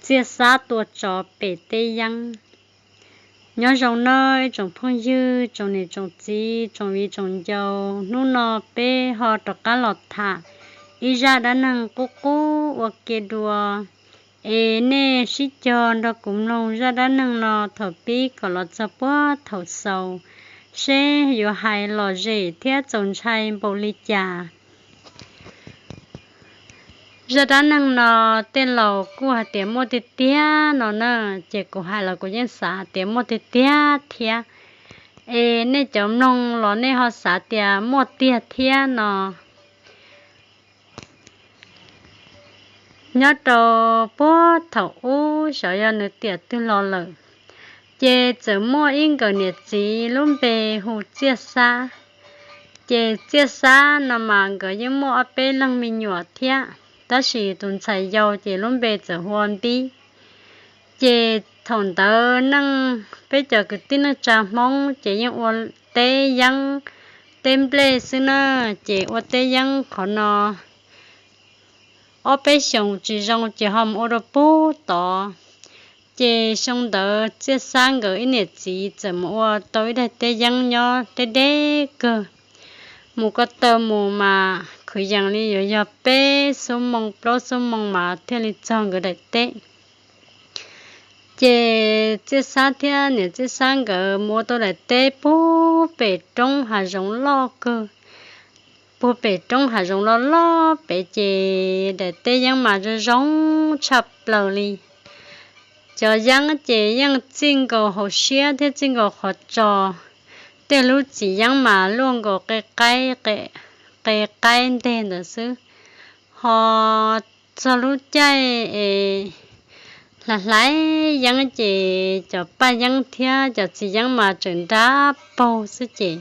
Txiaj Xab tua tsov pem teb yeeb. Nyob zoo nawb ib tsoom phooj ywg, tsoom niam tsoom txiv, tsoom viv tsoom ncaus, hnub no peb ho rov qab los tham ib zaj dab neeg qub qub ua ke dua. Es nej sib cog nrog kuv mloog zaj dab neeg no thaum pib kom los txog puag thaum xaus, seb yuav hais lom zem thiab txaus ntshai npaum li cas. Zaj dab neeg no tej laus kuj hais tias muaj tiag tiag no na, ces kuv hais los kuv yeej xav tias muaj tiag tiag thiab. Es nej cov mloog los nej ho xav tias muaj tiag thiab no. Nyob rau puag thaum ub xyov yog nws tiam twg los lawm, ces txawm muaj ib nkawm niam txiv lub npe hu Txiaj Xab. Ces Txiaj Xab no mas nkawd yeej muaj ob peb leeg me nyuam thiab, tab sis tus ntxhais yau ces lub npe txawm hu ua Npib. Ces thaum ntawd neej peb cov kwv tij neej tsa Hmoob ces yeej ua teb yeeb, teb nplej xwb na, ces ua teb yeeb qhov no ob peb xyoos tsis zoo ces ho mus ua rau puag tod. Ces xyoo ntawd Txiaj Xab nkawd ib niam txiv txawm mus ua tau ib daim teb yeeb nyob deb deb kawg. Mus ko taw mus mas kwv yees li yuav yog peb xuab moos plaub xuab moos mas thiaj li txog nkawd daim teb. Ces Txiaj Xab thiab niam Txiaj Xab nkawd mus ua tau daim teb puag pem roob hav zoov loj kawg, puag pem roob hav zoov loj loj pem ces daim teb yeeb mas zoo zoo tshaj plaws li. Cov yeeb ces yeej txij nkaus hauv siab thiab txij nkaus qhov tso. Tej lub txiv yeeb mas luaj nkaus qe qaib, qe qaib nteg ntawd xwb. Ho txog lub caij es hlais hlais yeeb ces cov paj yeeb thiab cov txiv yeeb mas tseem nrab paug xwb ces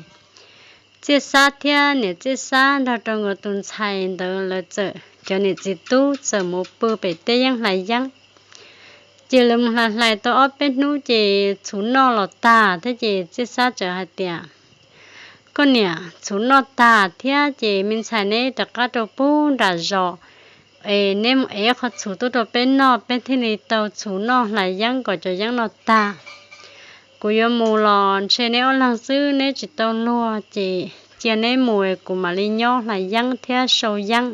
Txiaj Xab thiab niam Txiaj Xab nrog rau nkawd tus ntxhais ntawd lawv txawm, cov niam txiv tub txawm mus pw pem teb yeeb hlais yeeb. Ces lawv mus hlais hlais tau ob peb hnub ces txhuv noj los tag thiab ces Txiaj Xab txawm hais tias, Koj niam, txhuv noj tag thiab ces me ntxhais neb rov qab rau puag nram zos es neb mus ev qhov txhuv tuaj rau peb noj, peb thiaj li tau txhuv noj hlais yeeb kom cov yeeb no tag. Kuv yuav mus los ntshe neb ob leeg xwb neb tsis tau luag ces cia neb mus es kuv mam li nyob hlais yeeb thiab sau yeeb.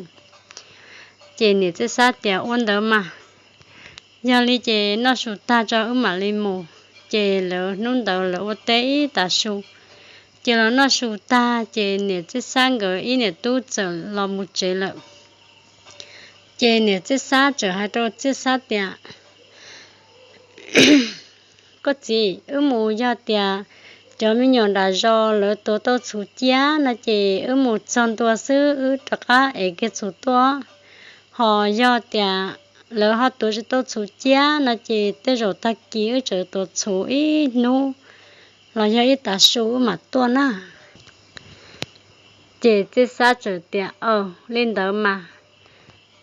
Ces niam Txiaj Xab tias, Ua ntawd mas, yog li ces noj su tag tso wb mam li mus. Ces lawv hnub ntawd lawv ua teb ib tav su, ces los noj su tag ces niam Txiaj Xab nkawd ib niam tub txawm los mus tsev lawm. Ces niam Txiaj Xab txawm hais rau Txiaj Xab tias, Koj txiv, wb mus yog tias cov me nyuam nram zos lawv tuav tau txhuv cia no ces wb mus txog ntua xwb wb rov qab ev kiag txhuv tuaj. Ho yog tias lawv ho tuav tsis tau txhuv cia no ces tej zaum tag kis wb tseem tuav txhuv ib hnub los yog ib tav su wb mam tuaj na. Ces Txiaj Xab txawm tias, Aws, li ntawd mas.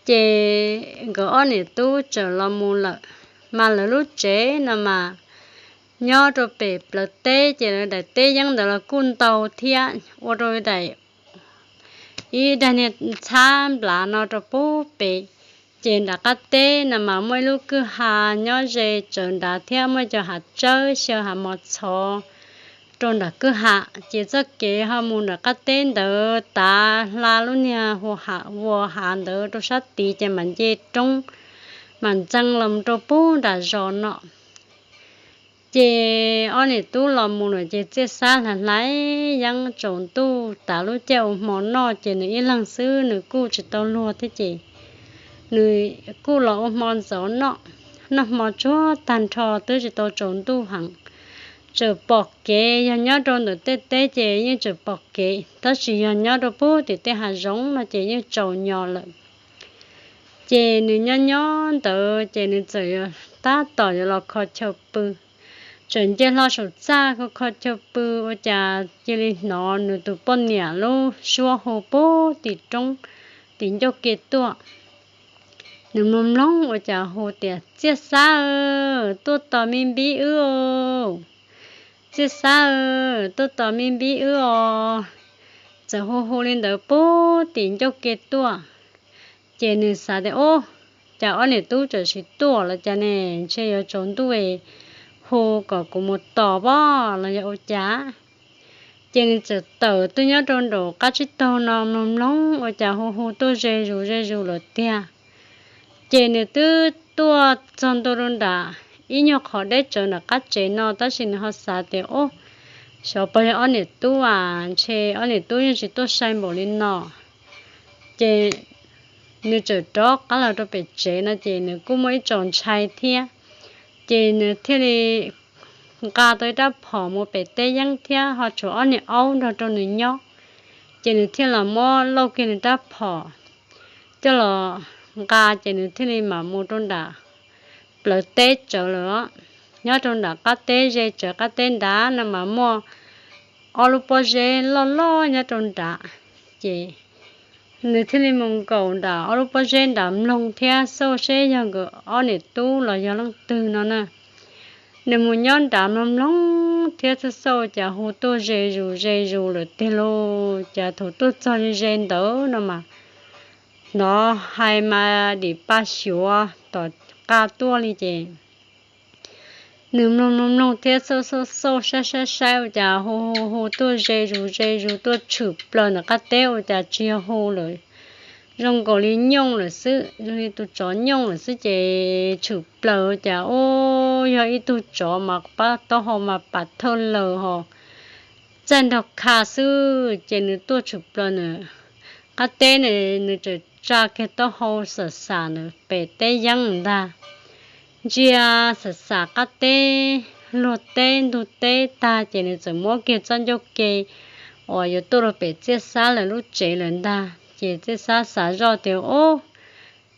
Ces nkawd ob niam tub txawm los mus lawm. Mas lawv lub tsev no mas nyob rau pem plawv teb ces lawv daim teb yeeb ntawd los kuj ntau thiab, ua rau daim, ib daig niag txhab nplav no rau puag pem. Ces nram qab teb no mas muaj ib lub kwj ha nyob ze tsawv nrad thiab muaj cov hav tsawb xyaw hav mos txhov rau nram kwj ha. Ces txoj kev ho mus nram qab teb ntawd tav hla lub niag hu ha, vuas hav ntawd rau sab tid ces mam nce roob, mam ntxees los rau puag nram zos no. Ces ob niam tub los mus lawm ces Txiaj Xab hlais hlais yeeb tsaus ntuj tav lub caij ua hmo noj ces nws ib leeg xwb nws kuj tsis tau luag thiab ces nws kuj los ua hmo ntxov noj. Noj hmo tsuag tag nrho twb tsis tau tsaus ntuj heev, txawm pom kev, yog nyob rau ntawm tej teb ces yeej tseem pom kev, tab sis yog nyob rau puag tim tej hav zoov no ces yeej tsaus nyo lawm. Ces nws nyob nyob ntawd ces nws txawm tab tom yuav los kho chaw pw. Txawm nce hlo saum txaj kho kho chaw pw ua cas cia li hnov nws tus poj niam lub suab hu puag tim roob, tim ncauj ke tuaj. Nws mloog mloog ua cas hu tias, Txiaj Xab aw, tuaj tos me Npib wb os. Txiaj Xab aw, tuaj tos me Npib wb os. Txawm hu hu li ntawd puag tim ncauj ke tuaj. Ces nws xav tias, Ub, cas ob niam tub txawm tsis tuaj los cas ne, ntshe yuav tsaus ntuj, hu kom kuv mus tos pob los yog ua cas. Ces nws txawm tawm tuaj nyob rau nraum qab tsib taug no mloog mloog ua cas hu hu tuaj ze zus ze zus lawm tiag. Ces nws twb tuaj txog ntua rau nram ib nyuag qhov deb tsawv nram qab tsev no, tab sis nws ho xav tias, Ub, xyov puas yog ob niam tub as, ntshe ob niam tub yeej tsis tuaj sai npaum li no. Ces nws txawm rov qab los rau pem tsev no ces nws kuj muaj ib txoj ntshai thiab. Ces nws thiaj li nqa tau ib rab phom mus pem teb yeeb thiab ho tshuav ob niag aub nrog rau nws nyob. Ces nws thiaj los muab lauj kiag nws rab phom coj los nqa, ces nws thiaj li mam mus rau nram plawv teb tsawv lawm. Nyob rau nram qab teb ze tsawv qab teb nrad no mas muaj ob lub pob zeb loj loj nyob rau nrad. Ces nws thiaj li mus nkaum nram ob lub pob zeb nrad mloog thiab xauj seb yog nkawd ob niam tub los yog leej twg no na. Nws mus nyob nrad mloog mloog thiab xauj xauj cas hu tuaj ze zus ze zus lawm tiag lauj. Cas thaum tuaj txog ze ze ntawd no mas hnov hais mas dim pa xyuav tom qab tuaj li ces nws mloog mloog mloog thiab xauj xauj xauj saib saib saib ua cas hu hu hu tuaj ze zus ze zus tuaj tshwm plaws ntawm qab teb ua cas tsis yog hu lawm, zoo nkaus li nyooj lawm xwb, zoo li tus tsov nyooj lawm xwb ces tshwm plaws ua cas ub yog ib tug tsov mas pab taub hau mas pam thawj laws ho txaij nraug kha xwb. Ces nws tuaj tshwm plaws ntawm qab teb, nws txawm tsa kiag taub hau xam xam ntawm pem teb yeeb ntag. Ntsia xam xam qab teb, luag teb ntug teb tag ces nws txawm muab kiag txoj ncauj ke uas yuav tuaj rau pem Txiaj Xab lawv lub tsev lawm ntag. Ces Txiaj Xab xav zoj tias, Ub,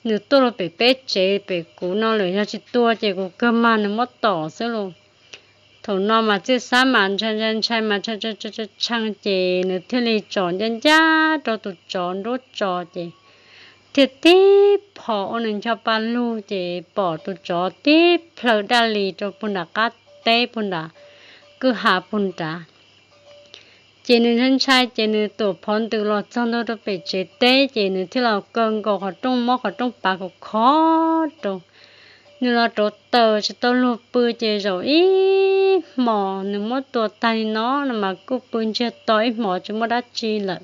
nws tuaj rau pem peb tsev pem kuv no lawm, yog tsis tua ces kuv kawg mag nws muab tom xwb lauj. Thaum no mas Txiaj Xab mas ntshai ntshai ntshai mas tshee tshee ces nws thiaj li tsom ncaj ncaj rau tus tsov nruab tso ces thiaj tib phom ua nws ncho pa lug ces pom tus tsov tib plhaw daj li rau puag nram qab teb puag nram kwj ha puag nrad. Ces nws ntshai ntshai ces nws tuam phov ntws los txog ntua rau pem tsev teb ces nws thiaj los kaw nkaus qhov rooj, muab qhov rooj pav khov khov rau. Nws los rauv taws tsis tau luag pw ces zaum ib hmos, nws muab tua tag li no no mas kuj pw ntsiag to ib hmos tsis muaj dab tsi lawm.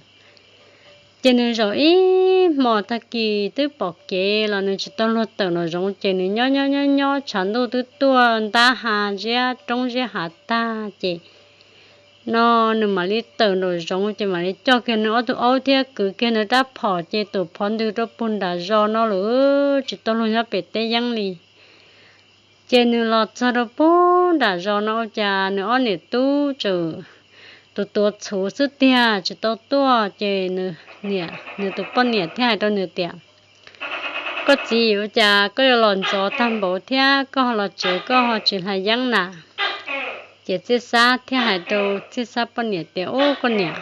Ces nws zaum ib hmos tag kis twb pom kev los nws tsis tau luag tawm nraum zoov ces nws nyob nyob nyob nyob tshav ntuj twb tuaj ntab ha ziab roob ziab hav tag ces no nws mam li tawm nraum zoov ces mam li coj kiag nws ob tug aub thiab kwv kiag nws rab phom ces tuam phov ntws rau puag nram zos no lawm, tsis tau luag nyob pem teb yeeb li. Ces nws los txog rau puag nram zos no ua cas nws ob niam tub tseem tuav tuav txhuv xwb tiag tsis tau tuaj. Ces nws tus poj niam thiaj hais rau nws tias, Koj txiv, ua cas koj yuav los ntxov tag npaum thiab koj ho los tsev koj ho tsis hlais yeeb na? Ces Txiaj Xab thiaj hais rau Txiaj Xab poj niam tias, Ub, koj niam,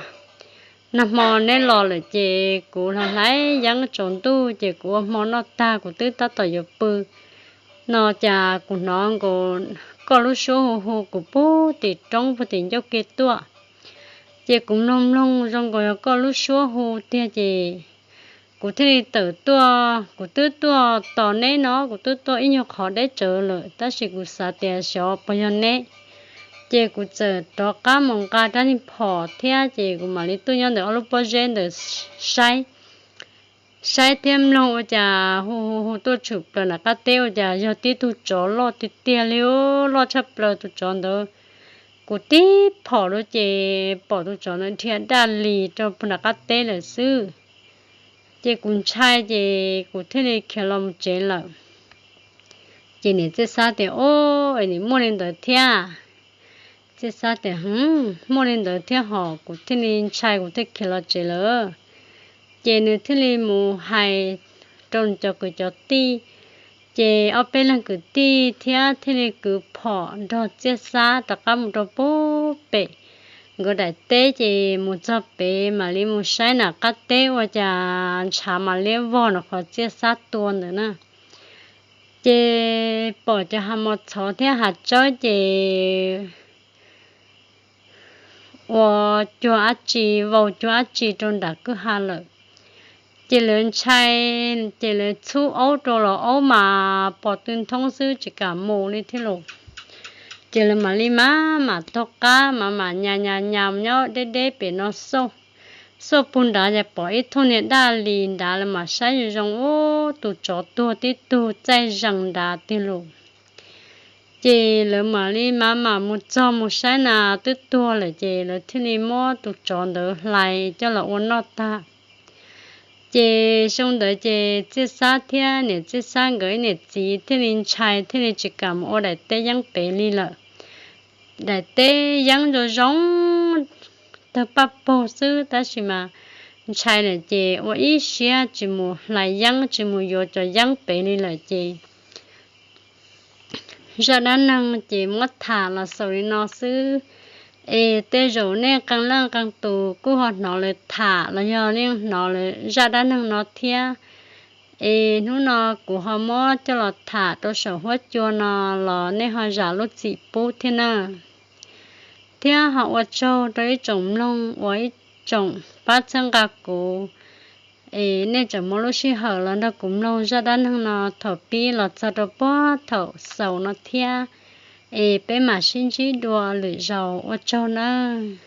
nag hmo neb los lawm ces kuv los hlais yeeb tsaus ntuj ces kuv ua hmo noj tag kuv twb tab tom yuav pw no cas kuv hnov nkaus koj lub suab hu hu kuv puag tim roob puag tim ncauj ke tuaj. Ces kuv mloog mloog zoo nkaus yog koj lub suab hu tiag ces kuv thiaj li tawm tuaj. Kuv twb tuaj tos neb no, kuv twb tuaj ib nyuag qhov deb tsawv lawm tab sis kuv xav tias xyov puas yog neb. Ces kuv txawm rov qab mus nqa rab niag phom thiab ces kuv mam li tuaj nyob ntawm ob lub pob zeb ntawd saib, saib thiab mloog ua cas hu hu hu tuaj tshwm plaws nram qab teb ua cas yog tib tug tsov loj tiag tiag li, loj tshaj plaws tus tsov ntawd. Kuv tib phom rau ces pom tus tsov ntawd dhia daj li rau puag nram qab teb lawm xwb. Ces kuv ntshai ces kuv thiaj li khiav los mus tsev lawm. Ces niam Txiaj Xab tias, Ub, es nim muaj li ntawd thiab? Txiaj Xab tias, Hwv, muaj li ntawd thiab hos, kuv thiaj li ntshai kuv thiaj khiav los tsev lawm. Ces nws thiaj li mus hais rau nws cov kwv cov tij, ces ob peb leeg kwv tij thiab thiaj li kwv phom nrog Txiaj Xab rov qab mus rau puag pem nkawd daim teb ces mus txog pem mam li mus saib nram qab teb ua cas ntshav mam li vog nram qhov Txiaj Xab tua ntawd na. Ces pom cov hav mos txhov thiab hav tsawb ces ua cuag dab tsi, vau cuag dab tsi rau nram kwj ha lawm. Ces lawv ntshai, ces lawv txhub aub rau los aub mas pom tw nthoob xwb tsis kam mus li thiab lauj. Ces lawv mam li maj mam taug qab, maj mam nyas nyas nyas nyob deb deb pem no xauj, xauj puag nrad ces pom ib thooj niag daj li nrad, lawv mam saib zoo zoo, ub, tus tsov tuag tib tug txaij zees nrad tiag lauj. Ces lawv mam li maj mam mus txog mus saib na twb tuag lawm, ces lawv thiaj li muab tus tsov ntawd hlais coj los ua noj tag. Ces xyoo ntawd ces Txiaj Xab thiab niam Txiaj Xab nkawd ib niam txiv thiaj li ntshai thiaj li tsis kam mus ua daim teb yeeb pem li lawm. Daim teb yeeb zoo zoo tawg paj paug xwb, tab sis mas ntshai lawm ces ua ib siab tsis mus hlais yeeb tsis mus yuav cov yeeb pem li lawm ces zaj dab neeg ces muab tham los xaus li no xwb. Es tej zaum nej qee leej qee tus kuj ho hnov lawv tham los yog nej hnov lawv zaj dab neeg no thiab. Es hnub no kuv ho muab coj los tham rau saum huab cua no los nej ho zam lub txim pub thiab na. Thiab ho ua tsaug rau ib tsoom mloog uas ib tsoom pab txhawb nqa kuv, es nej tseem muab lub sij hawm los nrog kuv mloog zaj dab neeg no thaum pib los txog rau puag thaum xaus no thiab. Es peb mam sib ntsib dua lwm zaus, ua tsaug nawb.